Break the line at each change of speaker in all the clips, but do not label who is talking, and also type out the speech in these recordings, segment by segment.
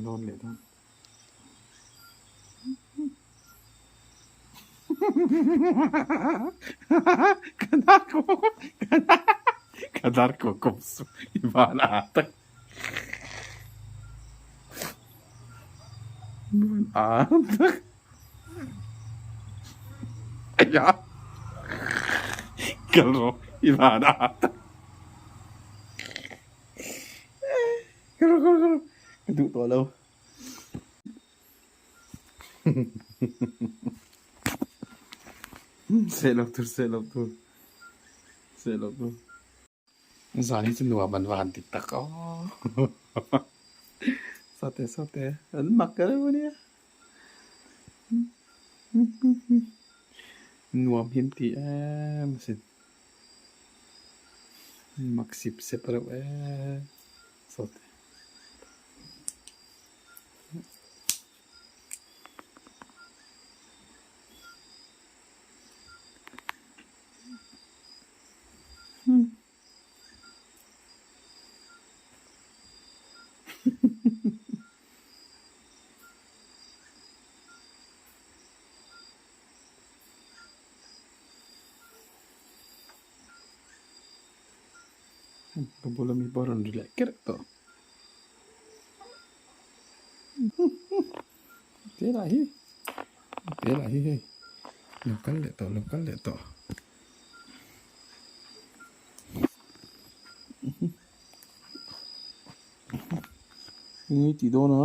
Lawn leh dawn. Ka dar ko kawp su i van a tak. Van a tak. Aya. Kal rawh i van a tak. Kal rawh kal rawh ka duh tawh lo. Seh lo tur seh lo tur seh lo tur. Zan hi chu nuam an van ti tak aw. Sawte sawte an mak ka reuh ania. Nuam hi an ti em asin. Mak sip sep reuh em sawte. Ka bula mi pawh a rawn ri leh kerh tawh. Te lah hi te lah hi hei lo kal leh tawh lo kal leh tawh. Eng tih dawn a.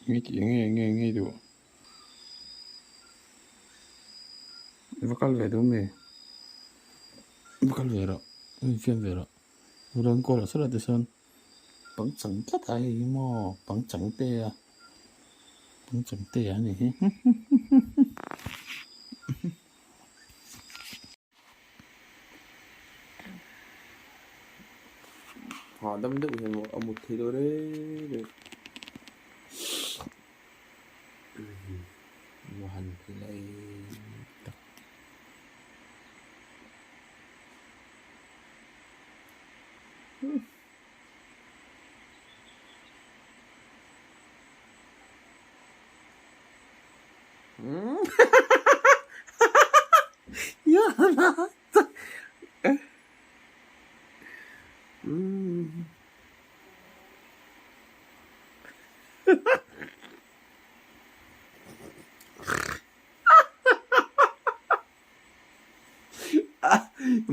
Eng tih eng nge eng nge duh. I va kal ve duh mi? I va kal ve rawh i infiam ve rawh rawn call ah saw lah tichuan pangchang tlat a hei hi maw pangchang te a pangchang te a ni hi. Hahdam deuh hian maw a mut theih loh reng reng maw han hlei tak.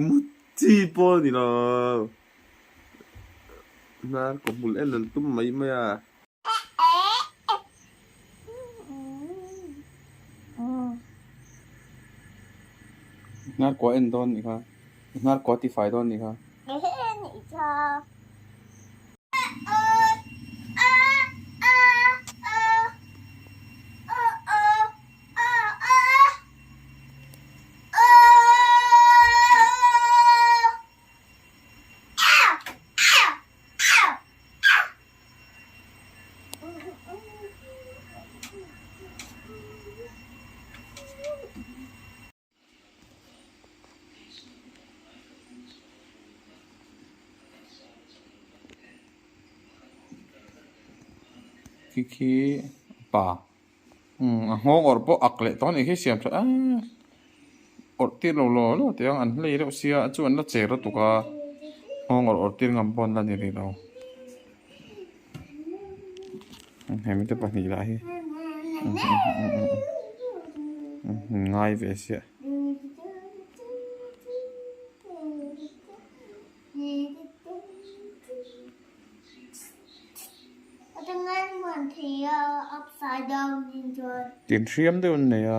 Mutti pawh a ni lo. Hnar kaw hmul en an tum mai mai a. Hnar kua en dawn nih kha. Hnar kua tifai dawn nih kha. Khi khi pa a nghawng awrh pawh ak leh tawh a nih khi siam that a awrh tir lo law law teh ang an hlei reuh sia chu an la che lutuk a nghawng awrh awrh tir ngam pawh an la ni rih lo. Hemi te pahnih lah hi ngai ve siah. Tin hriam deuh an nei a.